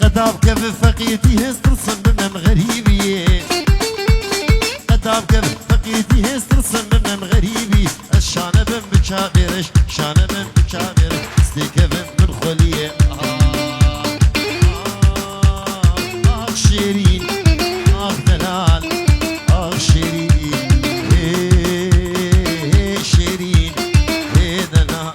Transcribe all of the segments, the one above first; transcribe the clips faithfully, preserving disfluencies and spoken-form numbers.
Qedab kevin feqîrtî hêz tilsim bimem xerîbiyê. Qedab kevin feqîrtî hêz tilsim bimem xerîbî. Ez şane bim bi çavêriş, şane bim bi çavêriş. Stê kevin min xweliyê. Ah, ah, ah, şêrîn, ah, delal, ah, şêrîn, hê, hê, şêrîn, hê, delal.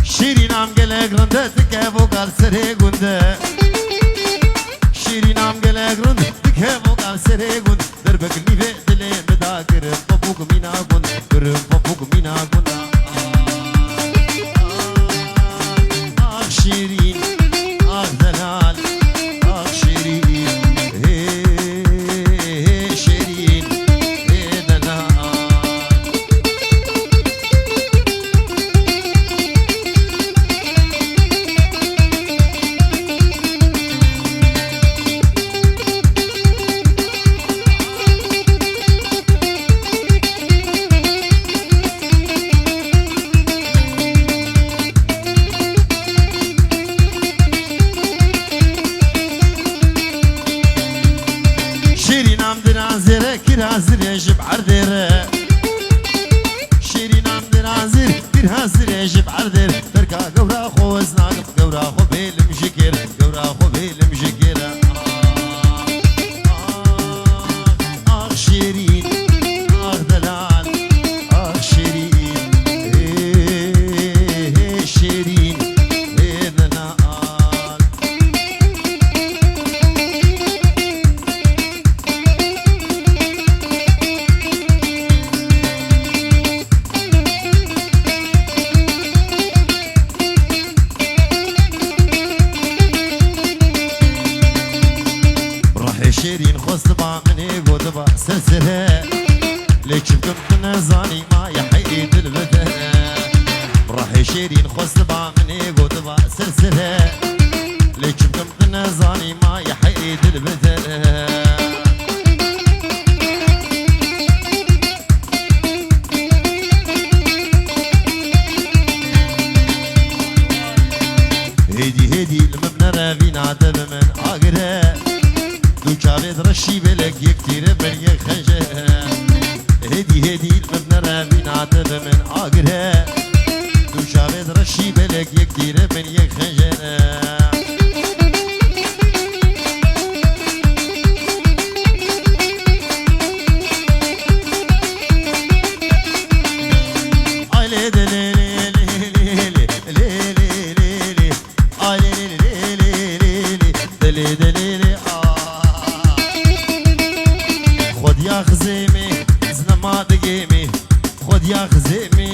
Şîrîn am gelek rinde dike vogal serê gunde. Şîrîn am gelek rinde dike vogal serê gunde. Derbek nîvê dilê min da girim papûk mîna gunde. Girim papûk mîna gunde. Ah, ah, ah, şîrîn, ah, delal, ah, şîrîn, hê, hê, şîrîn, hê, delal. Şîrîn am dirazêre kirazirê ji berdê re. Şîrîn am dirazir kirazirê ji berdê re. Terka gewra xwe ez nakim, gewra xwe bêlim ji kêr, gewra xwe bêlim ji kêr. Ah, ah, ah, şîrîn, ah, delal, ah, şîrîn, ê, ê, şîrîn, ê, delal. Sirsire, lê çimkim tu nezanî ma ya hey dil bidere. Rahê şêrîn xwestiba min ê gotiba sirsire, lê çimkim tu nezanî ma ya hey dil bidere. Hêdî hêdî li min nerevîna te bi min agire. Du çavê di reşî belek yek tîre min yek xencere. Hêdî hêdî li min nerevîna te bi min agire. Du çavê di reşî belek yek tîre min yek xencere. Ay lê de lê lê lê lê lê lê lê lê lê. Ay lê lê lê lê lê lê lê. De lê de lê lê a. Xwediya xizê me, ez nema digê me. Xwediya xizê me,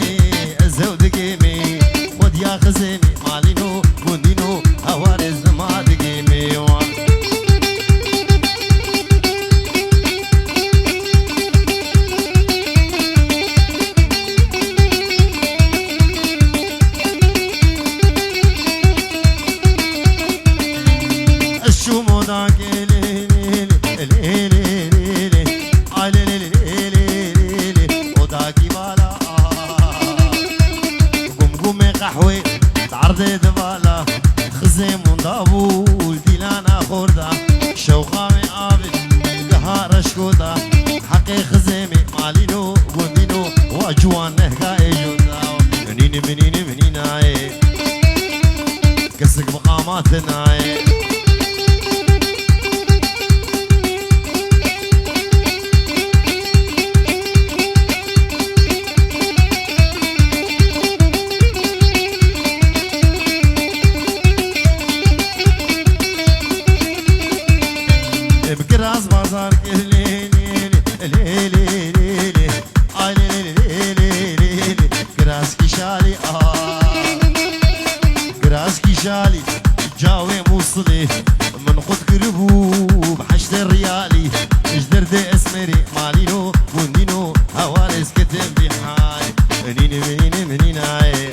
ez ew digê me. Xwediya xizê me, malîno, gundîno, hewar ez nema digê me. Wan. Ez çûm odakê lê lê lê lê lê lê lê. Ay lê lê lê lê lê lê lê. Odakî bala. Gum gumê qehwê, derdê divala. Xizê munda bû, dîlana xorda. Şewqa wê avê, geha reşkota. Heqê xizê me, malîno, gundîno. Wa ciwan nehga ê junda. Nînim, nînim, nînayê. Kesik bi qama te nayê. Em kiraz bazar kir lê lê lê lê lê lê lê. Ay lê lê lê lê lê lê lê. Kiraz kîşalî a. Kiraz kîşalî. Cawê Mûsilê min xwe dikiribû bi heştê riyalî. Ji derdê esmerê malîno gundîno hewar ez ketim vî halî. Nînim, nînim, nînayê.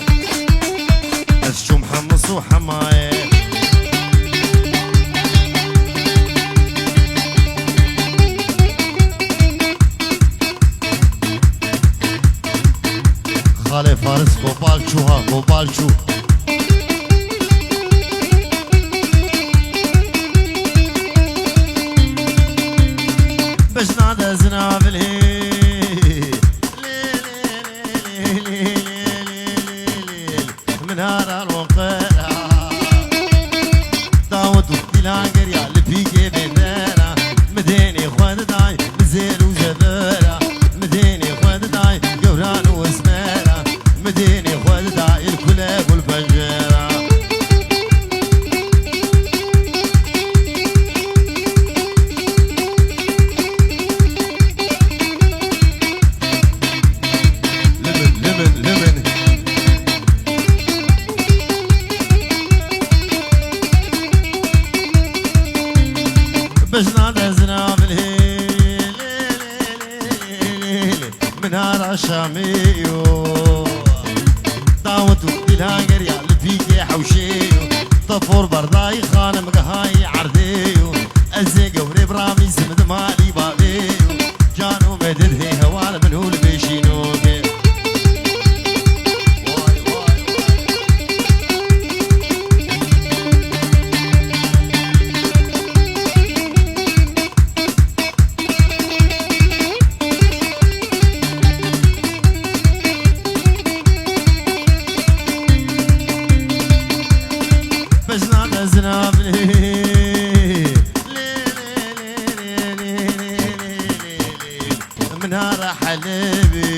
Ez çûm hemis û hemayê. Xalê Faris kopal çû ha, kopal çû. Bejna de zina vilê. Lê, lê, lê. Min hara roqera. Dawet û dîlan geriya li pîkê bêndera. Min dênê xwe diday, min zêr û zevera. Min dênê xwe diday, gewran û esmera. Min dênê xwe diday, il kule gul pencera. Limin, limin, limin. Bejna de zina bilê, lê, lê, lê, lê, lê, lê. Min hara Şamê yo. Dawet û dîlan geriya li pîkê hewşê yo. Tefor berdayî xanim gehayî erdê yo. Ez ê gewrê biramîzim di malî bavê yo. Cano me did hê hewar min hûl bêşîno ke. Vay, vay, vay. Bejna de zina bilê. Lê, lê, lê, lê. Min hara Helebê.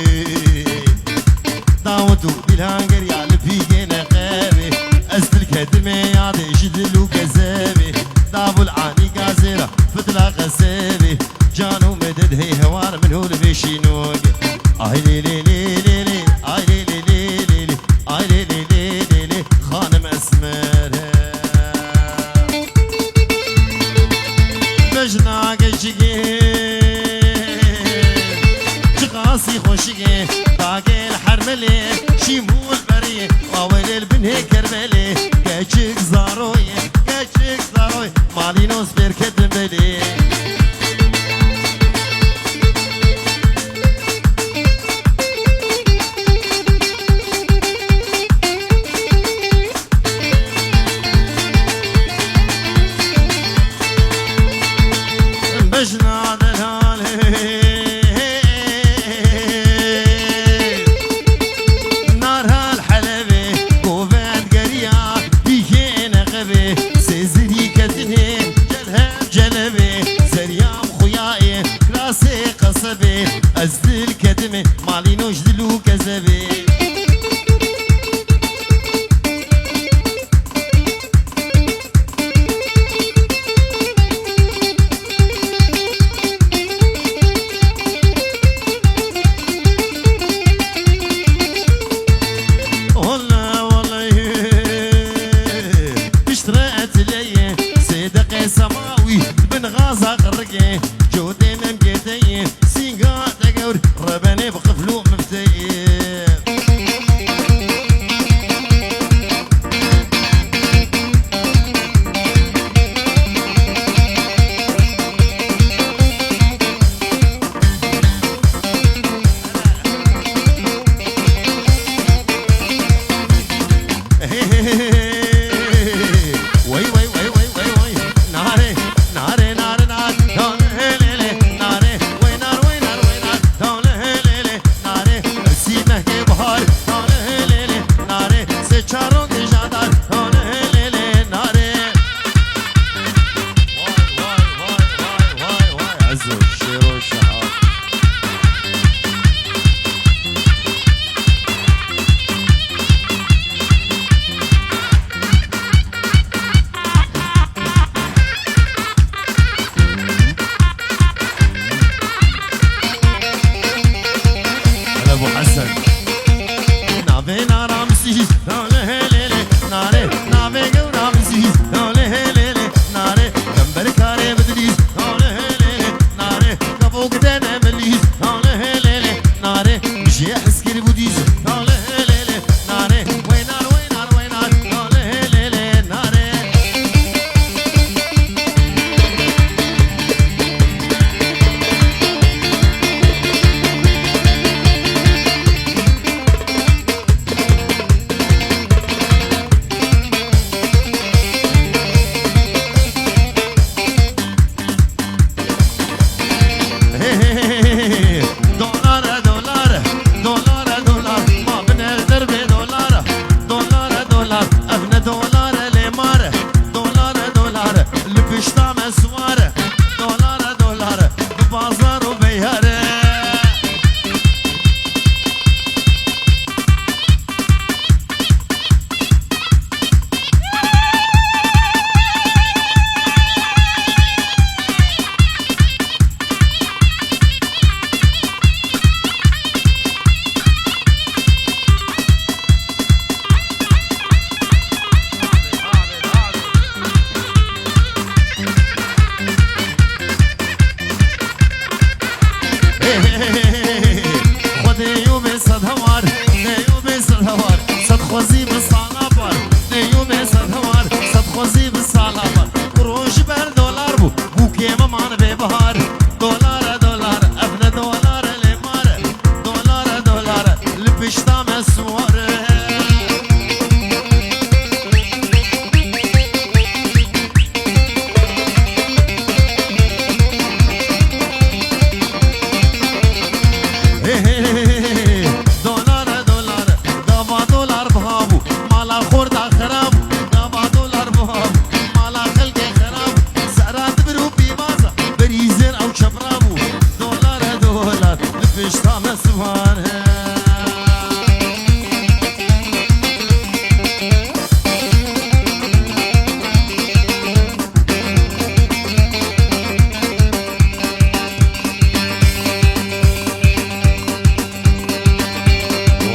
Dawet û dîlan geriya li pîkê neqebê. Ez dilke dimê yadê ji dil û kezebê. Davul anî gazêra fitla qesebê. Cano me did hê hewar min hûl bêşîno ke. Ay lê lê lê lê lê, ay lê lê lê lê lê, ay lê lê lê lê lê, xanim Esmer he. Wey, wey, wey, wey, wey, wey. Nare, nare, nare, nare. Tam le, le, le, nare. Wey, nar, wey, nar, wey, nar. Tam le, le, le, nare. Sî mehkê bahar. Tam le, le, le, nare. Sê çaron dêja dar. Tam le, le, le, nare. Vay, vay, vay, vay, vay, vay. Ezo, şêro, şeha. Hele Ebu Hesen. Navê nara min zîz, navê helêlê, nare. Navê gewra min zîz, navê helêlê, nare. Dember karê bidilîz, navê helêlê, nare. Kevok dene milîz, navê helêlê, nare. Jê eskir budîz, navê helêlê, nare. Wey nar, wey nar, wey nar, navê helêlê, nare. Hey, hey, hey, hey, hey. Dolar, dolar, dolar, dolar. Ma binê derbê dolar. Dolar, dolar, ev ne dolar, lê mar. Dolar, dolar, li pişta me siwar. Dolar, dolar, bi bazar û beyar. Xwedê yo bê sed hewar, ne yo bê sed hewar, sed xwezî bi sala bar. Ne yo bê sed hewar, sed xwezî bi sala bar. Roj ber dolar bû, bûkê me man bê bihar. Dolar e dolar, ev ne dolar e lê mar e. Dolar e dolar, li pişta me siwar e. Hey, hey, hey, hey, hey. Dolar e dolar, gava dolar biha bû. Mala xorda xera bû, gava dolar biha bû. Mala xelkê xera bû. Zehra dibir û pîvaza, berîzên ew çepra bû. Dolar e dolar, li pişta me siwar e.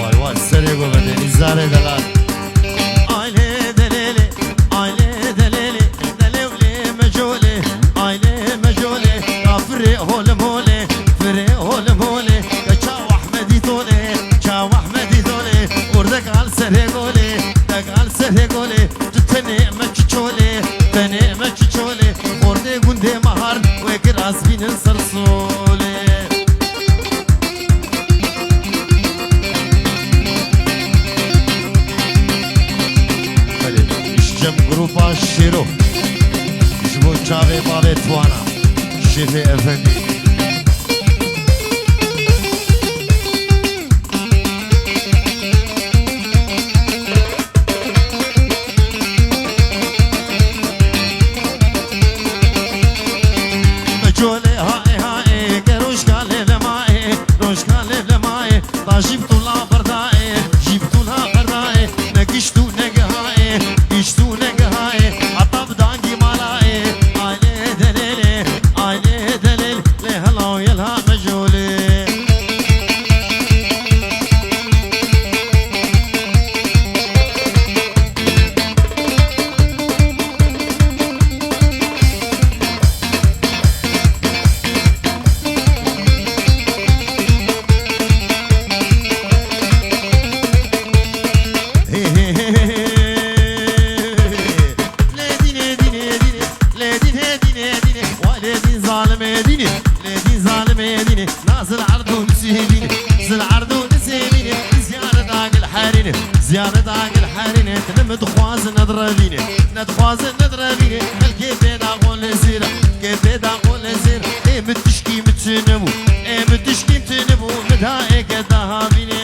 Vay vay, serê govendê, nîzarê delal. Aylê delêlê, aylê delêlê, delewlê mecolê, aylê mecolê, ka firê holim holê, firê holim holê, ka çaw Ahmedî tolê, çaw Ahmedî tolê, ûr degal serê golê, degal serê golê. Tu tenê me çi çolê, tenê me çi çolê. Xortê gundê me har, wê kir asbînin ser solê. Belê, ji cem grupa Şêro. Ji bo çavê bavê Tuana. Şêfê Efendî. Mecolê haê haê, ke rojka lê ve maê, rojka lê ve maê, ta jî bi tula berdaê, jî bi tula berdaê, ne gişt û ne gihaê, gişt û ne gihaê, heta bi dangî malaê, aylê delêlê, aylê delêl. Dil herîne, dilim dixwazin, ne direvîne, ne dixwazin, ne direvîne. Xelkê bêda qol zêra, kê bêda qol zêra. Ê min tişkî min çi nebû, ê min tişkî min çi nebû, min da êke daha bîne.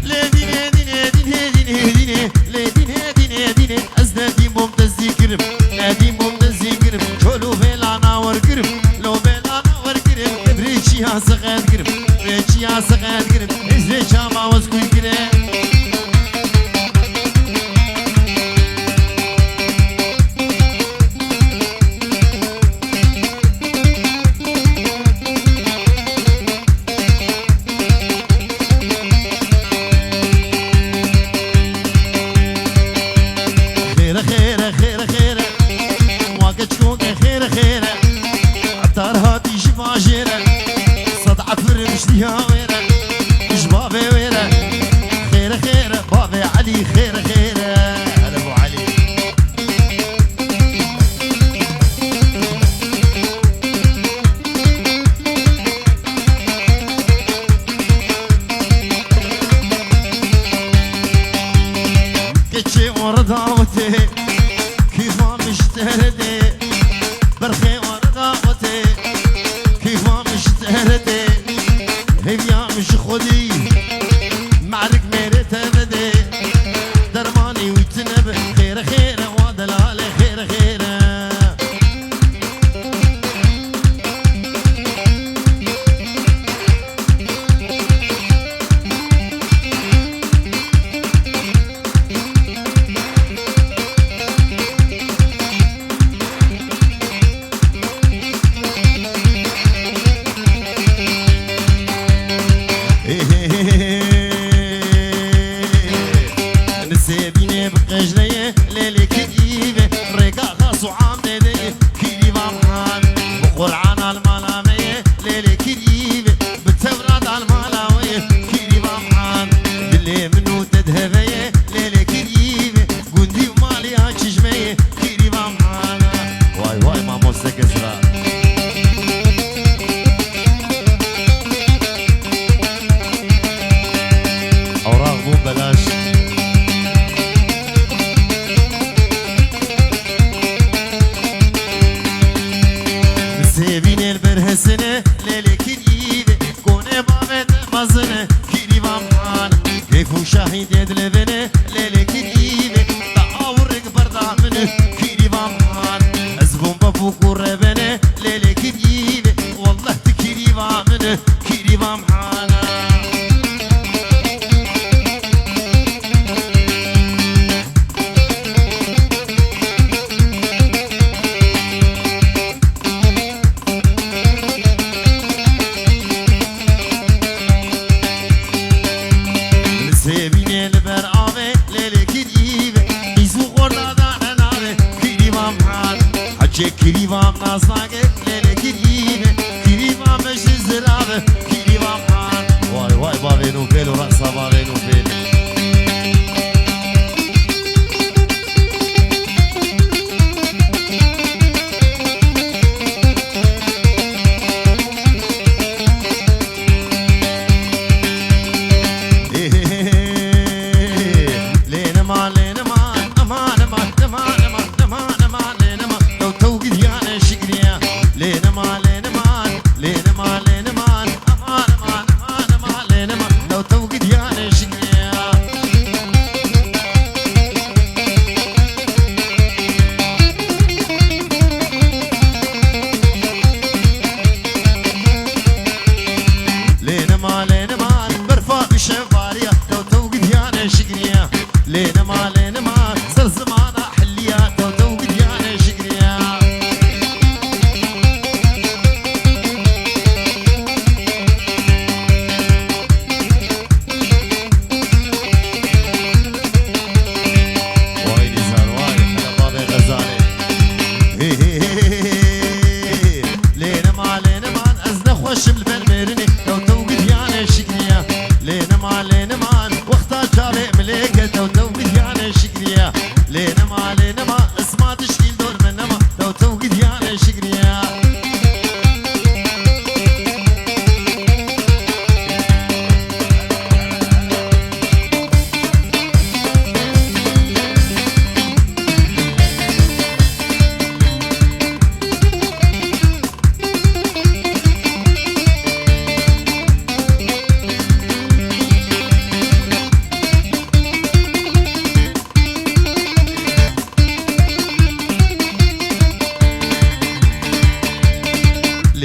Lê dînê, dînê, dînê, dînê, dînê, lê dînê, dînê, dînê, ez nedîm bûm dezî kirim, nedîm bûm dezî kirim, çol û vêlana wer kirim, lo vêlana wer kirim, rêçiya seqet kirim, rêçiya seqet kirim, ez rêça ma wez kuy kirim. Xêre, xêre, xêre, xêre. Wa keçkokê xêre, xêre. Etar hatî ji bajêre. Sed efir miştiya wêre. Ji bavê wêre. Xêre, xêre, bavê Elî, xêre, xêre. Hele bo Elî. Keçê orda wete, kîfa mişterde, berxê orda wete, kîfa mişterde, hêviya min ji xwedî, merik mêrê te vede, dermanî wî tine be, xêre xêre wa delale, xêre xêre. Nisêbînê bi qejleyê lêlê kirî ve, rêka xas û amedeyê kirî va mihan. Bi Qur'an al mala me ye lêlê kirî ve, bi Tewrat al mala we ye kirî va mihan. Dilê min û te diheve ye lêlê kirî ve, gundî û malê ya çijmeyê kirî va mihan. Vay vay mamoste Kesra. Awraq bû belaş. Sêvînê li ber hesine, lêlê kirî ve, konê bavê te mezine, kirî va mihan. Keyf û şahî dê dilevine, lêlê kirî ve, da awirek berda min, kirî va mihan. Ez bûm bef û kurê bene, lêlê kirî ve, wallah tu kirî va min, kirî va mihan. Sêvînê li ber avê lêlê kirî ve, îzû xorda dane navê kirî va mihan. Hecê kirî va nas nake lêlê kirî ve, kirî va me ji zira ve kirî va mihan. Vay vay bavê nû bêl û reqsa bavê nû bêl. Lênima, lênima, aman, aman, aman, aman, aman, aman, lênima. Tew, tew giriyane şikriya. Lênima, lênima, lênima, lênima, aman, aman, aman, aman, lênima. Tew, tew giriyane şikriya.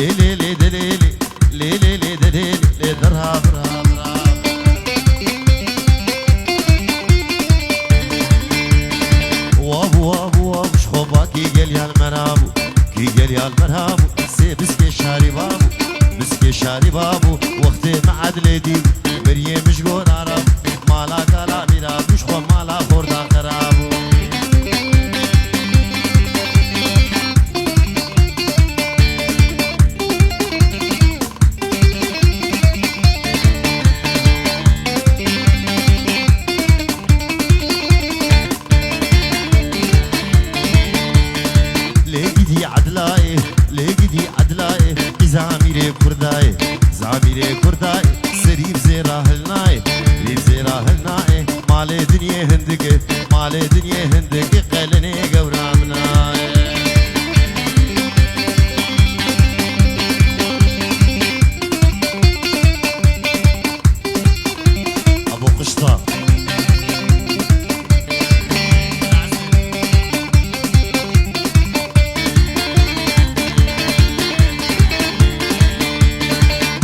Lê lê lê de lê lê, lê lê lê de lê lê, lê de rav, rav, rav. Wa bû, wa bû, wa bû, ji xwe ba kî gel yal me rabû, kî gel yal me rabû, sê biskê şarî babû, biskê şarî babû, wextê me edlê dî, biriyê min ji gora rabû, mala kala mîra bû, ji xwe mala xorda xerabû. Lê gidî edlayê, lê gidî edlayê, î zamîrê kurdayê, zamîrê kurdayê, serî bi zêra hilnayê, rî bi zêra hilnayê, malê dinyê hindik e, malê dinyê hindik e, qelenê gewra min nayê. Abo qişta.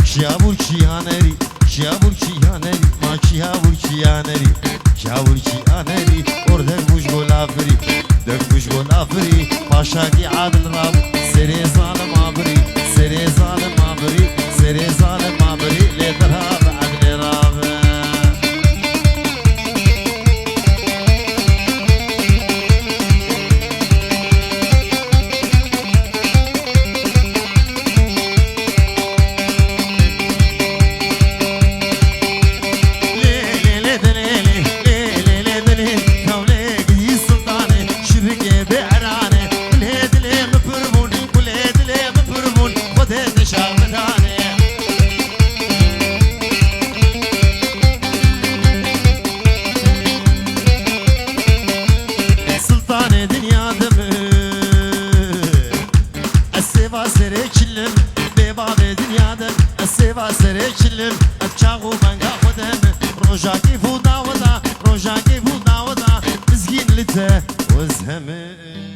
Çiya bû çiya nerî, çiya bû çiya nerî, ma çiya bû çiya nerî, çiya bû çiya nerî, or deng bû ji go lafirî, deng bû ji go lafirî, paşakî adil rabû, serê zalim abirî, serê zalim abirî, serê zalim abirî, lê dira bi edlê rabe. Sultanê dinya de min, ez sêva serê çilim, bê bavê dinya de, ez sêva serê çilim, ez çax û venga xwe de min, rojak ê vû dawida, rojak ê vû dawida, mizgîn li te, ez hemî.